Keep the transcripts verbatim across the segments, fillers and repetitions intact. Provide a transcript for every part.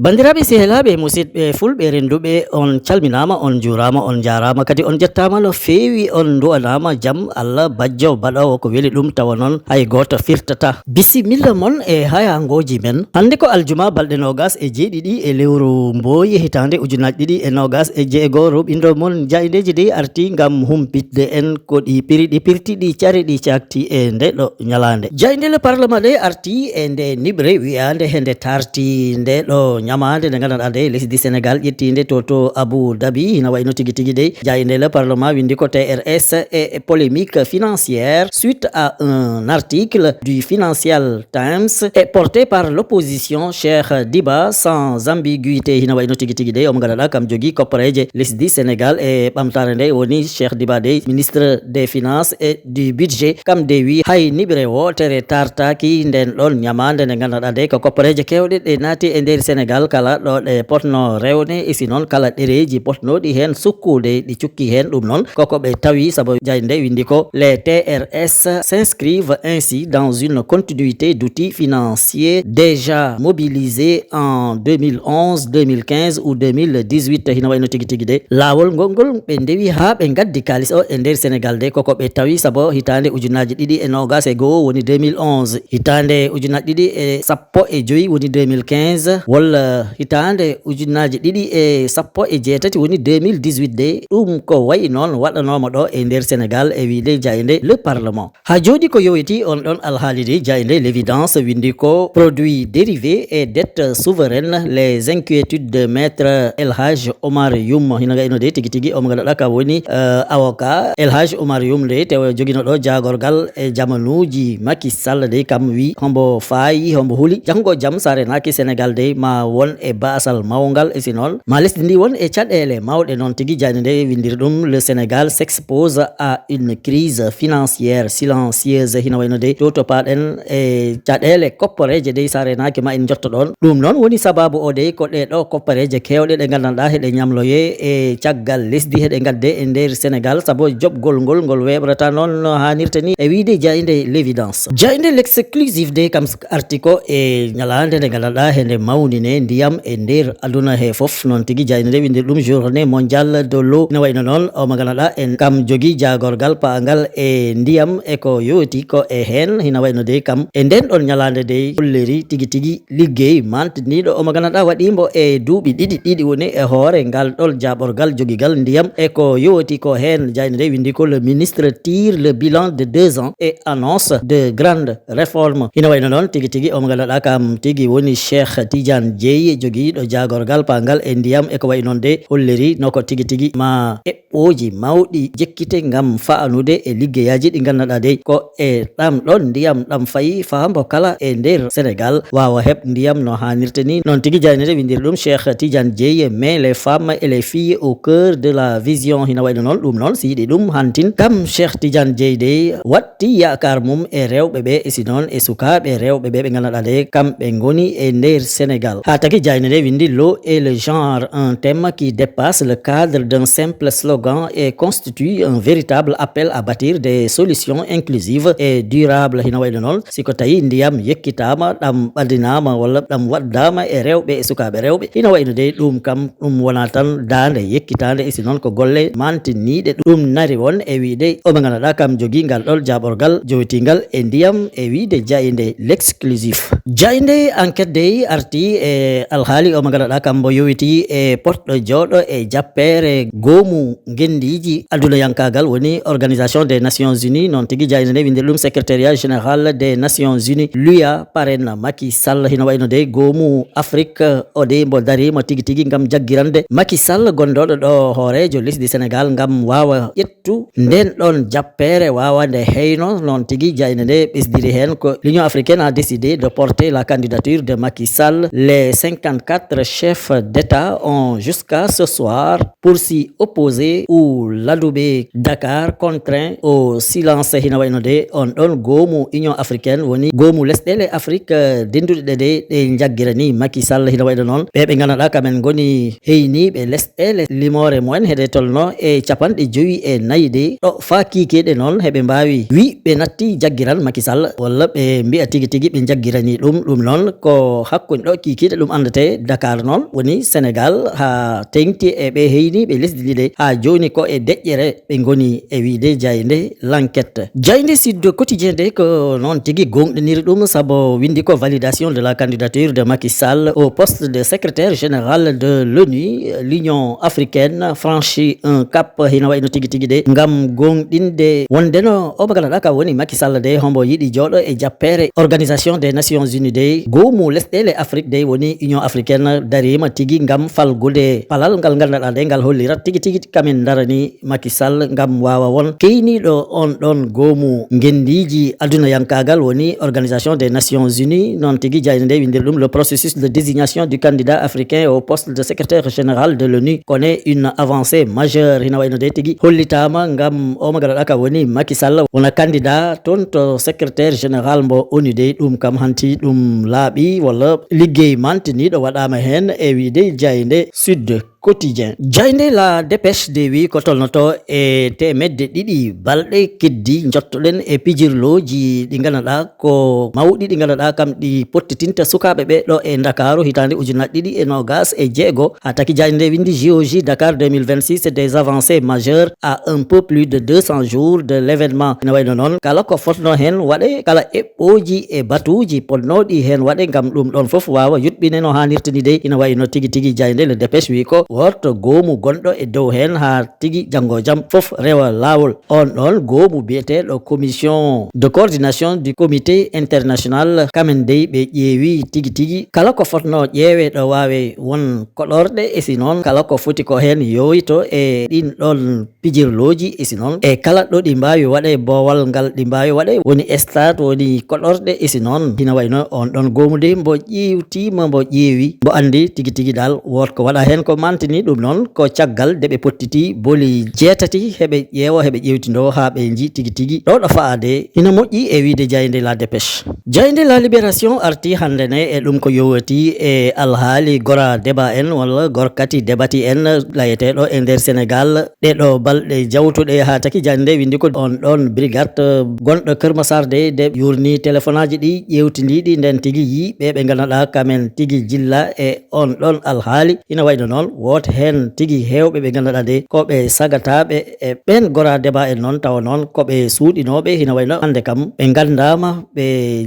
Banndiraaɓe, sehilaaɓe, musidɓe fulɓe rennduɓe, on calminaama, on njuuraama, on njaaraama, kadi on njettaama no feewi, on nduwanaama jam Allah bajjo baɗoowo ko weli ɗum, tawa noon hay gooto firtataa. Bisimilla mon e hayaangooji men. Hannde ko aljuma, balɗe noogas e jeeɗiɗi e lewru mbooyi, hitaande ujunaaji ɗiɗi e noogas e jeego. Ruɓindo mon jaayndeeji dey artii ngam humpitde en ko ɗi piri, ɗi pirti, ɗi cari, ɗi cakti e nde ɗo ñalaande. Jaaynde Le Parlement dey artii e nde niɓre wiyaande he nde taarti nde ɗo ñamaande nde nganndanɗaa dey lesdi Senegal ƴettiinde to, to Abu Dhabi. Ina wayi no tigi tigi dey jaaynde Le Parlement winndi ko T R S et polémique financière suite à un article du Financial Times et porté par l'opposition, Cheikh Diba, sans ambiguïté. Ina wayi no tigi tigi dey omo nganndanɗaa kam jogii koppareeje lesdi Senegal e ɓamtaare nde woni Cheikh Diba dey, ministre des Finances et du Budget. Kam dey wi hay niɓre wootere taartaaki nden ɗon ñamaande nde nganndanɗaa dey ko koppareeje keewɗe ɗe naati e nder Senegal, kala ɗo ɗe potno rewne, e si noon kala ɗereeji potnooɗi heen sukkude ɗi cukki heen. Ɗum noon koko ɓe tawi, sabu jaaynde winndi ko: les T R S s'inscrivent ainsi dans une continuité d'outils financiers déjà mobilisés en deux mille onze, deux mille quinze ou deux mille dix-huit. Hino wayi no tigi tigi dey laawol ngol ngol ɓe ndewi haa ɓe ngaddi kaalis o e nder Senegal dey koko ɓe tawi, sabu hitaande ujunaaji ɗiɗi e noogas e go'o woni deux mille onze, hitaande ujunaaji ɗiɗi e sappo e joyi woni deux mille quinze, walla hitaande ujunaaji ɗiɗi e sappo e jeetati woni deux mille dix-huit dey. Ɗum ko wayi noon waɗanooma ɗo e nder Senegal e wiyde jaaynde Le Parlement. Haa jooɗi ko yowitii on ɗon alhaali dey, jaaynde L'Évidence winndi ko: produits dérivés et dettes souveraines, les inquiétudes de Maître El Hadj Omar Youm. Hino wayi no dey tigi tigi omo nganndanɗaa kam woni, eh, avocat El Hadj Omar Youm dey, tawa jogino ɗo jaagorgal e jamanuuji Macky Sall dey, kam wi hombo faayi, hombo huli janngo jam so a renaaki Senegal dey ma won e baasal mawngal, e si noon ma lesdi ndi won e caɗeele mawɗe. Noon tigi jaaynde nde winndiri ɗum: le Sénégal s'expose à une crise financière silencieuse. Hino wayi no dey to to paaɗen e caɗeele koppareeje dey, so a renaaki ma en njotto ɗoon. Ɗum noon woni sabaabu o dey ko ɗee ɗo koppareeje keewɗe ɗe nganndanɗaa heɗe ñamloyee e caggal lesdi, heɗe ngadde e nder Senegal, sabu joɓgol ngol ngol weeɓrata noon no haanirta ni, e wiyde jaaynde L'Évidence. Jaaynde L'Exclusif dey kam arti ko e ñalaande nde nganndanɗaa heɗe mawnine ndiyam e nder aduna he fof. Noon tigi jaaynde nde winndiri ɗum Journée Mondiale de l'Eau. Ina wayi no noon omo nganndanɗaa en kam jogii jaagorgal paangal e ndiyam e ko yowitii ko e heen. Hino wayi no dey kam e nden ɗon ñalaande dey holliri tigi tigi liggey mantiniiɗo omo nganndanɗaa waɗii mbo e duuɓi ɗiɗi ɗiɗi woni e hoore ngal ɗon jaaɓorgal jogigal ndiyam e ko yowitii ko heen. Jaaynde nde winndi ko: le ministre tire le bilan de deux ans et annonce de grandes réformes. Hino wayi no noon tigi tigi omo nganndanɗaa kam tigi woni Cheikh Tidiane Dieye, jogiiɗo jaagorgal paangal e ndiyam e ko wayi noon dey holliri no ko tigi tigi ma eɓɓooji mawɗi jekkite ngam fa'anude e liggeyaaji ɗi nganndanɗaa dey ko e ɗam ɗon ndiyam ɗam fayi, faa mbo kala e nder Senegal waawa heɓ ndiyam no haanirta ni. Noon tigi jaaynde nde winndiri ɗum Cheikh Tidiane Dieye: met les femmes et les filles au cœur de la vision. Hino wayi no noon ɗum noon si yiɗi ɗum hantin kam Cheikh Tidiane Dieye dey watti yaakaar mum e rewɓe ɓe, e si noon e sukaaɓe rewɓe ɓe ɓe nganndanɗaa dey kamɓe ngoni e nder Senegal. Haa taki jaaynde nde winndi: l'eau et le genre, un thème qui dépasse le cadre d'un simple slogan et constitue un véritable appel à bâtir des solutions inclusives et durables. Hino wayi no noon si ko tawi ndiyam yekkitaama, ɗam ɓadinaama walla ɗam waddaama e rewɓe e sukaaɓe rewɓe, hino wayi no dey ɗum kam ɗum wonaa tan daande yekkitaande, e si noon ko golle mantiniiɗe ɗum nari won e wiyde omo nganndanɗaa kam jogii ngal ɗon jaaɓorgal jowitiingal e ndiyam e wiyde jaaynde L'Exclusif. Jaaynde Enquête dey arti e alhaali omo nganndanɗaa kam mbo yowitii e potɗo jooɗo e jappeere goomu ngenndiiji adunayankaagal woni Organisation des Nations Unies. Noon tigi jaaynde nde winndiri ɗum Secrétariat Général des Nations Unies, l'UA, parraine Macky Sall. Hino wayi no dey goomu Afrique o dey mbo dariima tigi tigi ngam jaggirande Macky Sall, gondooɗo ɗo hooreejo lesdi Senegal, ngam waawa ƴettu nden ɗon jappeere waawande heyno. Noon tigi jaaynde nde ɓesdiri heen ko: l'Union africaine a décidé de porter la candidature de Macky Sall, les cinquante-quatre chefs d'État ont jusqu'à ce soir pour s'y opposer ou l'adoubé. Dakar contraint au silence. Hina wayno de on ɗon goomu Union africaine woni goomu lesɗele Afrique, eh, denduɗe ɗe de ɗe jaggirani Macky Sall. Hina wayno noon ɓe ɓe ngannduɗaa kamen ngoni heyniiɓe lesɗele limoore mumen heɗe tolno e capanɗe jowi e nayi de ɗo faa kiikiiɗe noon heɓe mbaawi wi ɓe natti jaggiral Macky Sall walla ɓe mbiya tigi tigi ɓe jaggirani ɗum. Ɗum noon ko hakkunde ɗo kiikiiɗe ɗum anndete. Dakar noon woni Sénégal haa teŋti e ɓe heyniiɓe lesdi ndi de haa jooni ko e deƴƴere ɓe ngoni e wiyde jaaynde L'Enquête. Jaaynde Sud Quotidien de ko noon tigi gooŋɗiniri ɗum sabu windi ko validation de la candidature de Macky Sall au poste de secrétaire général de l'ONU, l'Union africaine franchit un cap. Hina wayno tigi tigi de ngam gooŋɗinde wonde no o bagalaɗa ka woni Macky Sall de hombo yiɗi jooɗo e jappeere Organisation des Nations Unies de goomu lesɗele Afrique de woni Union africaine darima tigi ngam falgude palal ngal ngannduɗaa de ngal hollirat tigi tigi kamin darani Macky Sall ngam waawa won keyniiɗo on ɗon goomu ngenndiiji adunayankaagal woni Organisation des Nations Unies. Noon tigi jaaynde nde winndiri ɗum le processus de désignation du candidat africain au poste de secrétaire général de l'ONU connaît une avancée majeure. Hina wayno de tigi hollitaama ngam o magalaɗa ka woni Macky Sall wona candidat toon to secrétaire général mbo ONU de ɗum kam hanti ɗum laaɓi walla liggey mantiniiɗo waɗaama heen e wiyde jaaynde Sud Quotidien. Jaaynde La Dépêche de wi ko tolnoto e teemedde ɗiɗi balɗe keddi njottoɗen e pijirlooji ɗi ngannduɗaa ko mawɗi ɗi ngannduɗaa kam ɗi pottitinta sukaaɓe ɓe ɗo e Ndakaaru hitaande ujunnaji ɗiɗi e noogas e jeego. Haa taki jaaynde nde winndi J O J Dakar deux mille vingt-six des avancées majeures à un peu plus de deux cents jours de l'événement. Ina wayno noon kala ko fotno heen waɗe kala eɓɓooji e batuuji potnooɗi heen waɗe ngam ɗum ɗon fof waawa yuɓɓine no haanirta ni de. Ina wayno tigi tigi jaaynde Le Dépêche wi ko worto goomu gonɗo e dow heen haa tigi janngo jam fof rewa laawol. On ɗon goomu biyeteeɗo commission de coordination du comité international kamen dey ɓe ƴeewi tigi tigi kala ko fotno ƴeewe ɗo waawe won koɗorɗe e si noon kala ko foti ko heen yowito e ɗin ɗon pijirlooji e si noon e kala ɗo ɗi mbaawi waɗe boowal ngal ɗi mbaawi waɗe woni stade woni koɗorɗe e si noon hina wayno on ɗon goomu de mbo ƴeewtiima mbo ƴeewi mbo anndi tigi tigi dal woot ko waɗa heen ko mantini ɗum noon ko caggal de ɓe pottiti boli jeetati heɓe ƴeewo heɓe ƴeewtindoo haa ɓe nji tigi tigi ɗo ɗo faade ina moƴƴi e wiide jaaynde La Dépêche. Jaaynde La Libération arti hannde ne e ɗum ko yowati e alhaali gora débat en walla gorkati debati en layeteeɗo e nder Sénégal ɗe ɗo balɗe jawtuɗe haa taki jaaynde nde winndi ko on ɗon brigade gonɗo Kër Massar de de yurni téléphone aji ɗi ƴeewtindiiɗi nden tigi yi ɓe ɓe ngannduɗaa kamen tigi jilla e on ɗon alhaali. Ina wayno noon woote heen tigi heewɓe ɓe ngannduɗaa de ko ɓe sagataaɓe e ɓeen gora débat en noon tawa noon ko ɓe suuɗinooɓe hina wayno hannde kam ɓe nganndaama ɓe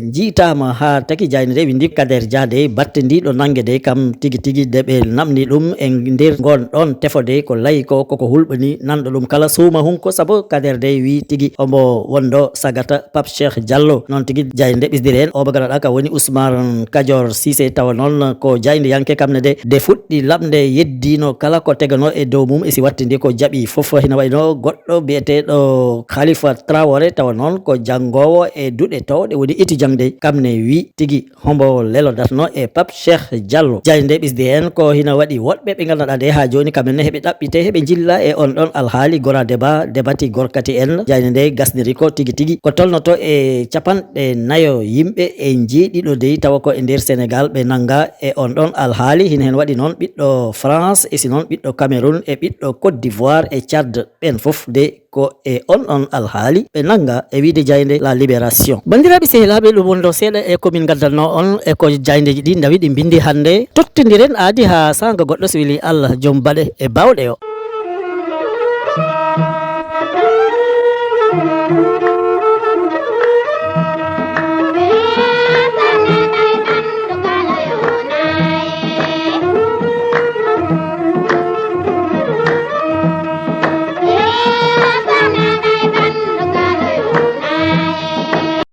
njiytaama haa taki jaaynde nde winndi Kader Dia de batte ndi ɗo nannge de kam tigi tigi de ɓe naamni ɗum e nder ngoon ɗoon tefo de ko layi ko koko hulɓani nanɗo ɗum kala suuma hunko sabu Kader de wi tigi omo wonɗo sagata Pape Cheikh Diallo. Noon tigi jaaynde ɓisdiri heen o bagaraɗa ka woni Ousmane Kadior Cissé tawa noon ko jaaynde yanke kam ne de de fuɗɗi laɓnde yeddino kala ko tegano e dow mum e si wattindi ko jaɓi fof hina wayno goɗɗo biyeteeɗo Khalifa Traoré tawa noon ko janngoowo e duɗe towɗe woni étudiant de kam ne wi tigi hombo lelodatno e Pape Cheikh Diallo. Jaaynde ɓisdi heen ko hina waɗi woɗɓe ɓe ngannduɗaa de haa jooni kamen ne heɓe ɗaɓɓite heɓe njilla e on ɗon alhaali gora débat debati gorkati en. Jaaynde nde gasniri ko tigi tigi ko tolnoto e capanɗe nayo yimɓe e njeeɗiɗo dey tawa ko e nder Sénégal ɓe nannga e on ɗon alhaali hina heen waɗi noon ɓiɗɗo France e si noon ɓiɗɗo Cameroun e ɓiɗɗo Côte d'Ivoire e Tchad ɓen fof de ko e on on alhaali ɓe nannga e wiide jaaynde La Libération. Banndiraaɓe sehilaaɓe ɗum wonɗo seeɗa e komin ngaddanno on e ko jaayndeeji ɗi ndawi ɗi mbinndi hannde tottondiren aadi haa saanga goɗɗo so weli Allah joom baɗe e baawɗe o.